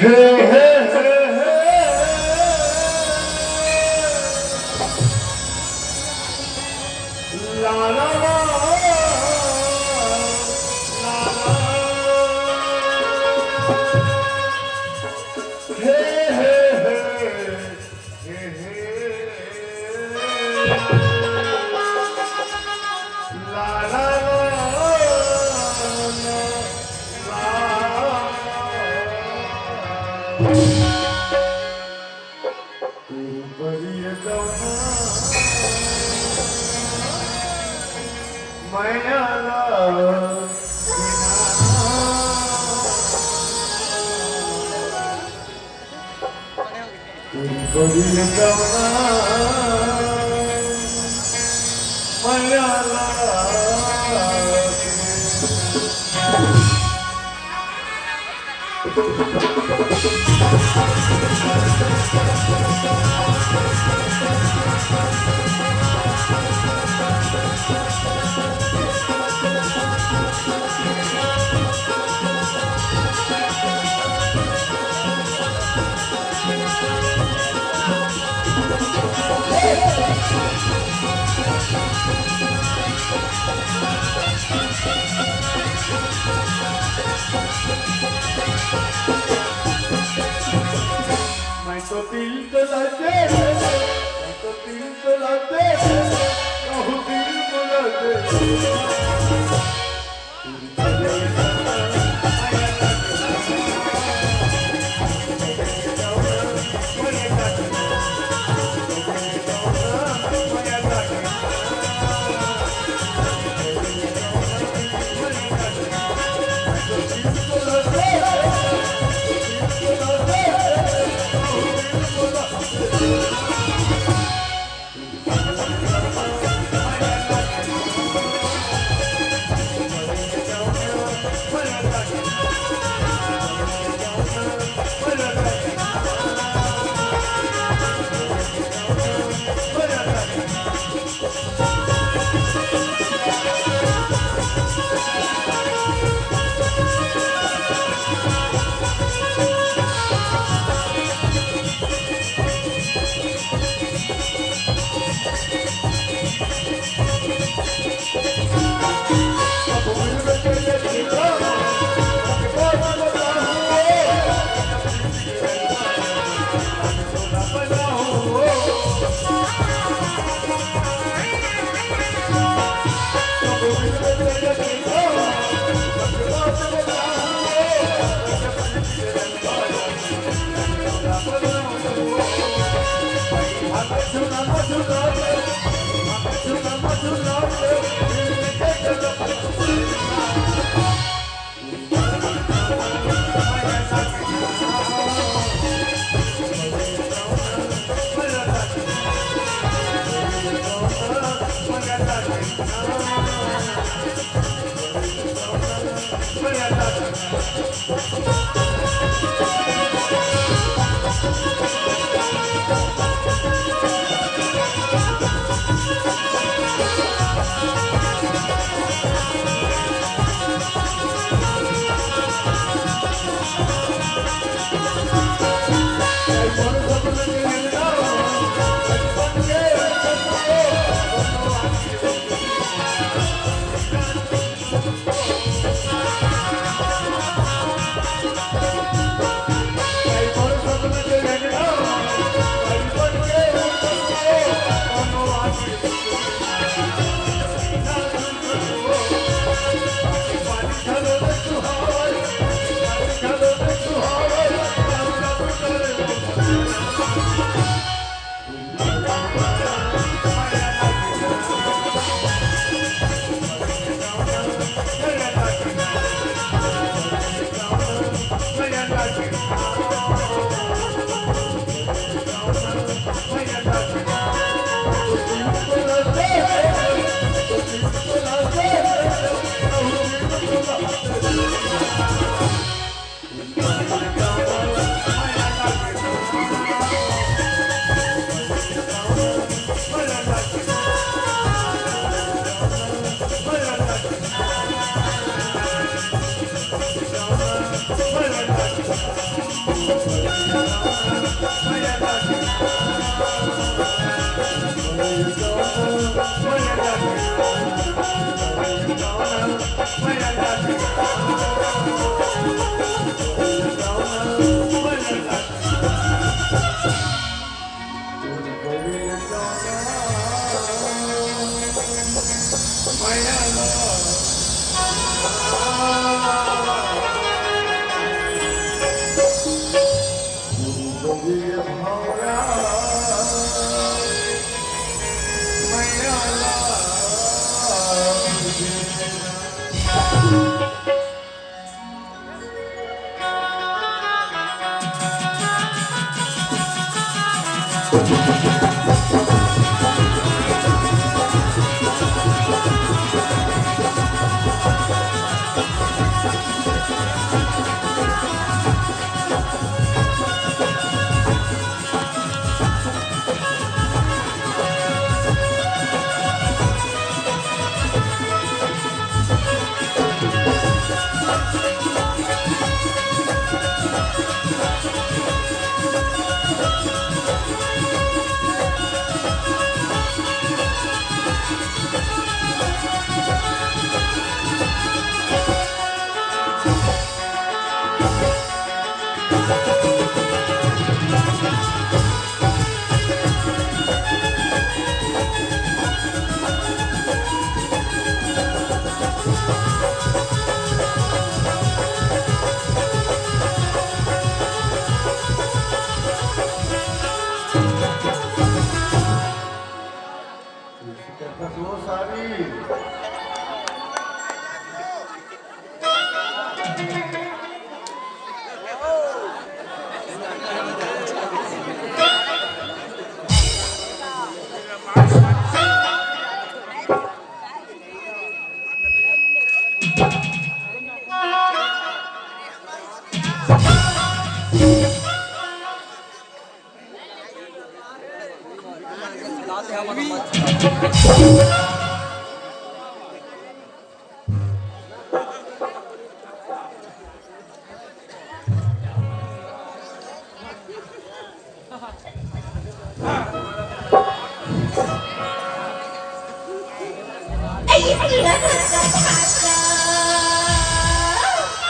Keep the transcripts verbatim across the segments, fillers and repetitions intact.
हे, हे, हे, हे। ला, ला, ला, ला, ला। हे, हे, हे, हे, हे। ला, ला, ला, ला, ला। तू परिया दौना मया ला। तू परिया दौना मया ला। मैं तो दिल तो लाते, मैं तो दिल तो लाते, कहूँ दिल बुलाते।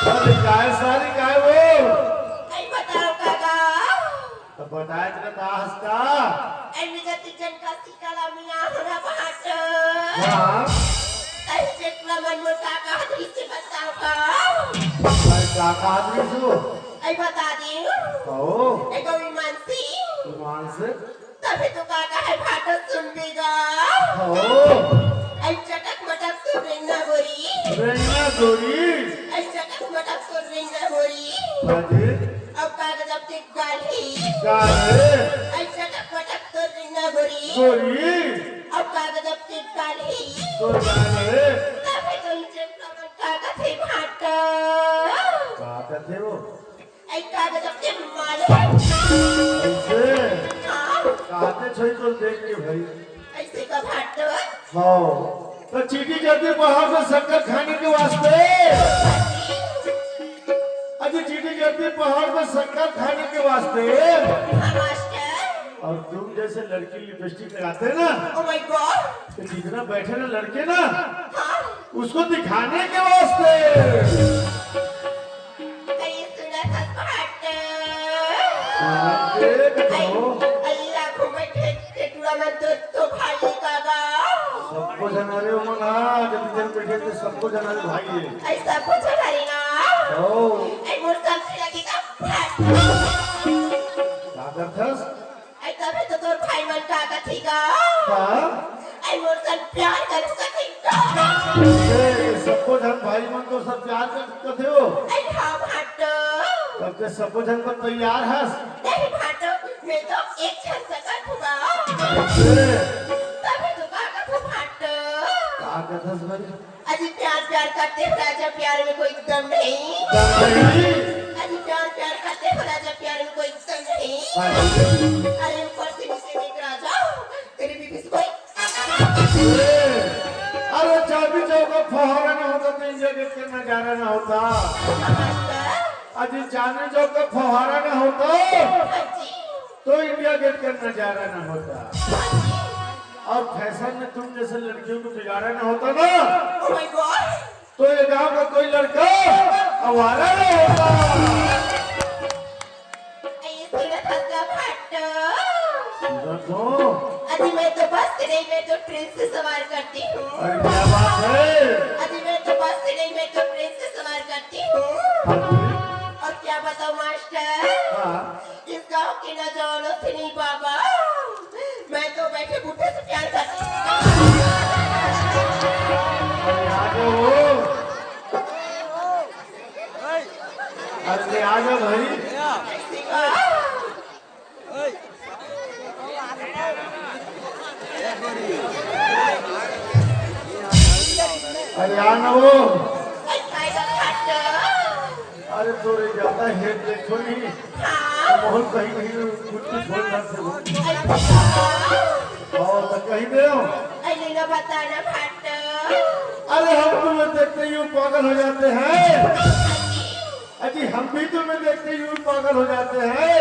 अरे काय सारी काय वो? अरे बताओ काका। तो बताए तो का हंसता? अरे जति जन का सिकला मिया हो रहा बात। हाँ। अरे जेकला मन मोर काका हदरी से बताओ का। अरे काका हदरी सु? अरे बता दे। ओ। ए गो विमान से। विमान से? तभी तो काका है भाटो सुनबी गा। ओ। अरे चटक मटक तो रेंगना गोरी। रेंगना गोरी। अरे चटक मटक तो रेंगना गोरी। हाँ जी। अब काका जब ते गाली। गाली। अरे चटक मटक तो रेंगना गोरी। गोरी। अब काका जब ते गाली। तो गाली। तभी तो इनसे प्रमाण काका थे भाटो। काका थे वो। ऐ कागज अपने माले। ऐसे? हाँ। कहते छोई तो देख के भाई। ऐसे का भाटो? हाँ। तो चींटी चढ़ती पहाड़ में शक्कर खाने के वास्ते। अजी चींटी चढ़ती पहाड़ में शक्कर खाने के वास्ते। हाँ, मास्टर। और तुम जैसे लड़की लिपस्टिक लगाते हैं ना, Oh my God। तो जितना बैठे ना लड़के ना, हाँ। उसको दिखाने के वास्ते। अरे सुना था भाट। सुना दे, बताओ। अरे, अल्लाह को मैं भेज के टूरा में दो तो भाई का बा। सबको जना रे मना, जब जन बैठे थे सबको जना रे भाई है। अरे सबको जना रे ना। ओ। अरे मोर सब से लगी का भाट। क्या करथस? अरे तबे तो तोर भाई मन का कथे गा। हाँ? अरे मोर सन प्यार करू कथे गा। ए, सबको झन भाई मन तो सब प्यार कर कथे हो। अरे हाँ भाटो। तब ते सबको झन को तैयार हस। नहीं भाटो, मैं तो एक झन सकत हूँ गा। ए। तबे तो का कथे भाटो। का कथस भाई? अजी प्यार प्यार करते हो राजा, प्यार में कोई दम नहीं। दम नहीं। अजी प्यार प्यार करते हो राजा, प्यार में कोई दम नहीं। हाँ जी। अरे ऊपर से नीचे देख राजा, तेरी बीबी से कोई। अरे चांदनी चौक का फुहारा ना होता तो इंडिया गेट का नजारा ना होता। नमस्कार। अजी चांदनी चौक का फुहारा ना होता हाँ जी। तो इंडिया गेट का नजारा ना होता। हाँ जी। और फैशन में तुम जैसे लड़कियों को बिगाड़ा ना होता ना, Oh my God। तो ये गांव का कोई लड़का आवारा ना होता। ये सूरत हंसा भाटो। सूरत हो? अजी मैं तो बस से नहीं, मैं तो ट्रेन से सवार करती हूँ। अरे क्या बात है? अजी मैं तो बस से नहीं, मैं तो ट्रेन से सवार करती हूँ। हाँ जी। और क्या बताऊँ मास्टर? हाँ। इस गांव के नौजवानों से नहीं बाबा, मैं तो बैठे बूढ़े से प्यार करती हूँ। अरे आ जाओ। अरे आ जाओ भाई। अरे आ ना वो। अरे तोरे ज्यादा हेड देखो नहीं। हाँ। बहुत कहीं कहीं कुछ कुछ बोल रहा थे वो। अच्छा। और तो कहीं दे हो। अरे ना बताना भाटो। अरे हम तुम्हें देखते ही यूं पागल हो जाते हैं। अजी हम भी तुम्हें देखते ही यूं पागल हो जाते हैं।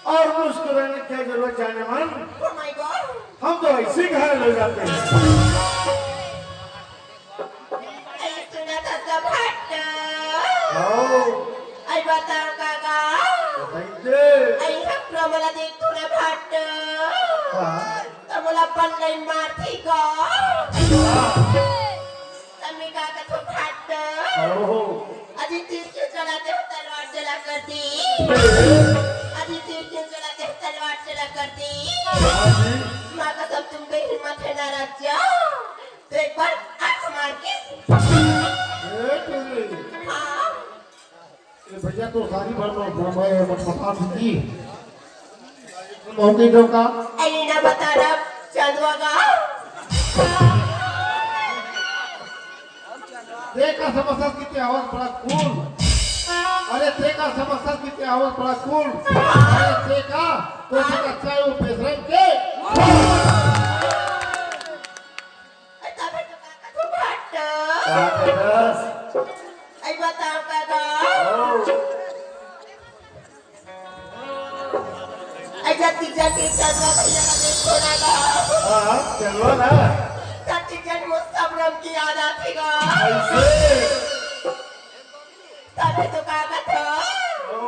और मुस्कुराने की क्या जरूरत जाने मन। Oh my God। हम तो ऐसे ही घायल हो जाते हैं। अरे सुना था सब भाटो। आओ। अरे बताओ काका। बताइए। अरे हम प्रमला देख तू ना भाटो। हाँ। तो मोला पल्ले मार थी का। हाँ। तब मैं का कथो भाटो। आओ। अजी तीर क्यों चलाते हो तलवार चला कर दी। अजी तीर क्यों चलाते हो तलवार चला कर दी। हाँ जी। माँ कसम तुम पे हिम्मत है ना राजा। तो एक बार आंख मार के। ए, टुरी। ए भैया, तो सारी बात मैं, मैं, मैं, मैं बता दूंगी। मौके दो का? अरे ना बता रहा, चंदवा का। देखा समझ कितने आवाज बड़ा कूल। अरे देखा समझ कितने आवाज बड़ा कूल। अरे देखा, तो देखा चाहे वो बेशरम के। अरे तबे तो काका तू भाट। का करस? अरे बताओ काका। ओ। अरे जल्दी जल्दी चलवा भैया का देख छोड़ा ना। हाँ, हाँ, चलवा ना। जल्दी जल्दी वो सब रंग की याद आती गा। ऐसे। तबे तो काका था। ओ।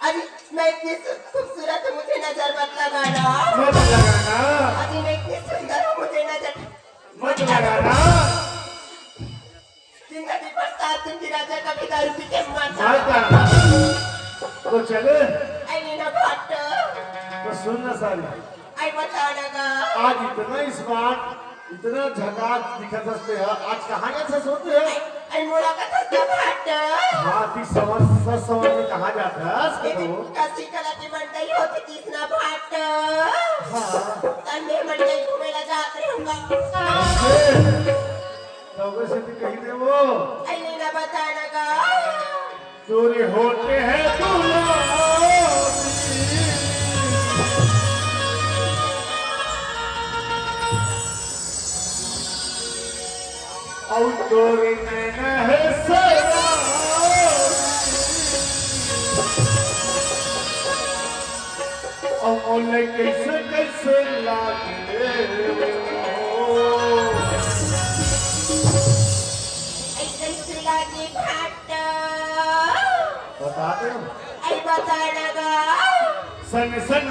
अरे मैं इतनी सु-, खूबसूरत हूँ, मुझे नजर मत लगाना। मत लगाना। अरे मैं इतनी सुंदर हूँ, मुझे नजर मत लगाना। जिंदगी पर सात दिन की राजा कभी दारू पी के मत मत जाना। तो चले। अरे ना भाट। तो सुन ना सारी। अरे बता ना गा। आज इतना smart, इतना झकास दिखत हस ते ह। आज कहाँ गए थे सोते हैं? अरे मोरा का धंधा भाट। हाँ, ती समझ, सच समझ में कहाँ जात हस? ये तो कसी कला की बन गई होती तीसना भाट। हाँ। तन्ने मन गई घूमे ला जात रहूंगा। अरे, तो वैसे भी कही दे वो। अरे ना बता ना गा। तोरे होठ हैं गुलाबी और तोरे नैना है शराबी। और मोले कैसे कैसे लागे। ऐसे लागे भाट। बता दो। ऐ बता ना गा। सन सन।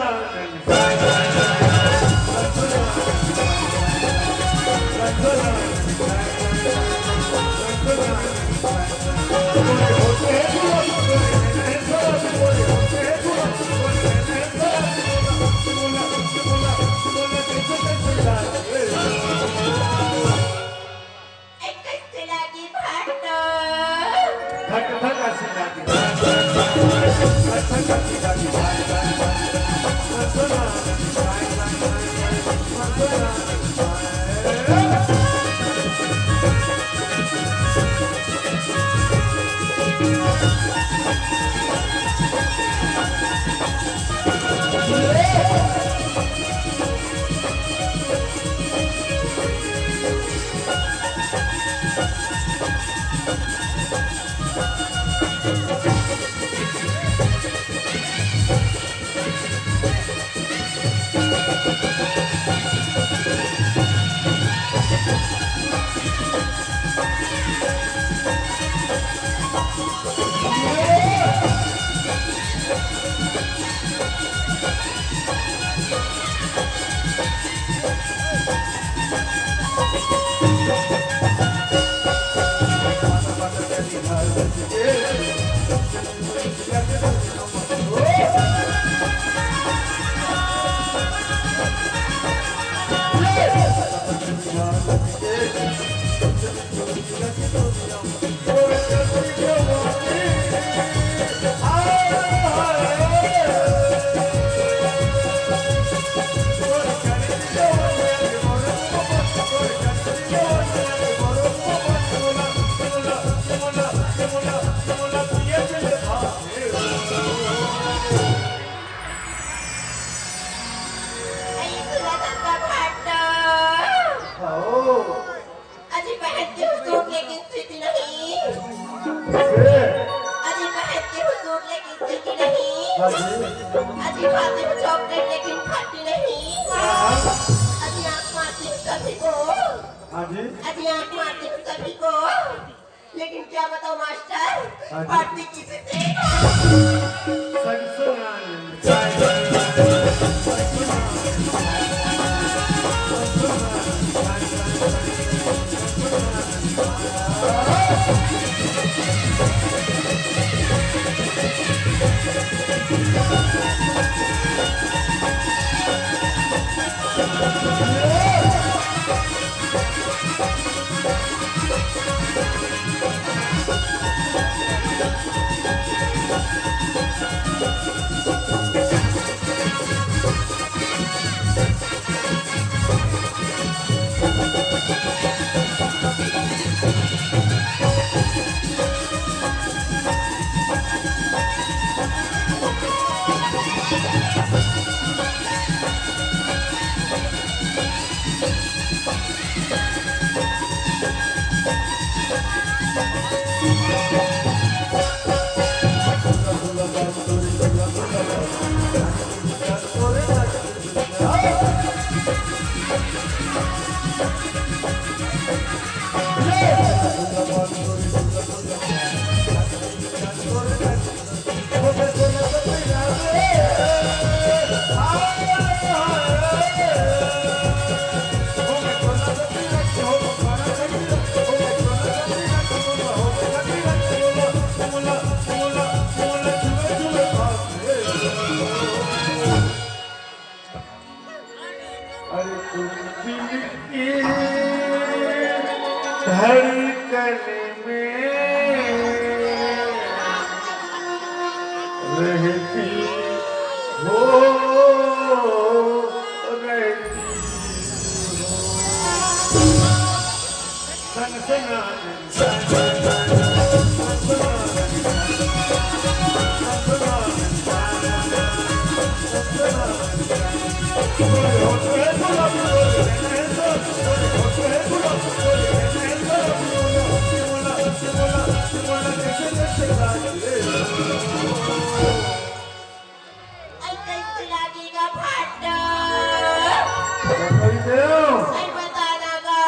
एक कैसे लागी भाट। धक धक असी लागी। धक धक असी लागी। अरे सुना तब का भाट। अजी पहनती हूँ सूट लेकिन सीती नहीं। अजी पहनती हूँ सूट लेकिन सीती नहीं। अजी खाती हूँ चॉकलेट लेकिन खाती नहीं। अजी आँख मारती हूँ सभी को। अजी आँख मारती हूँ सभी को। लेकिन क्या बताऊं मास्टर, हाँ जी। बात भी किसी से। धड़कन में रहती हो, रहती हो। सनसनाने अई, कइसे लागेगा भांटा? अई, बता ना गा।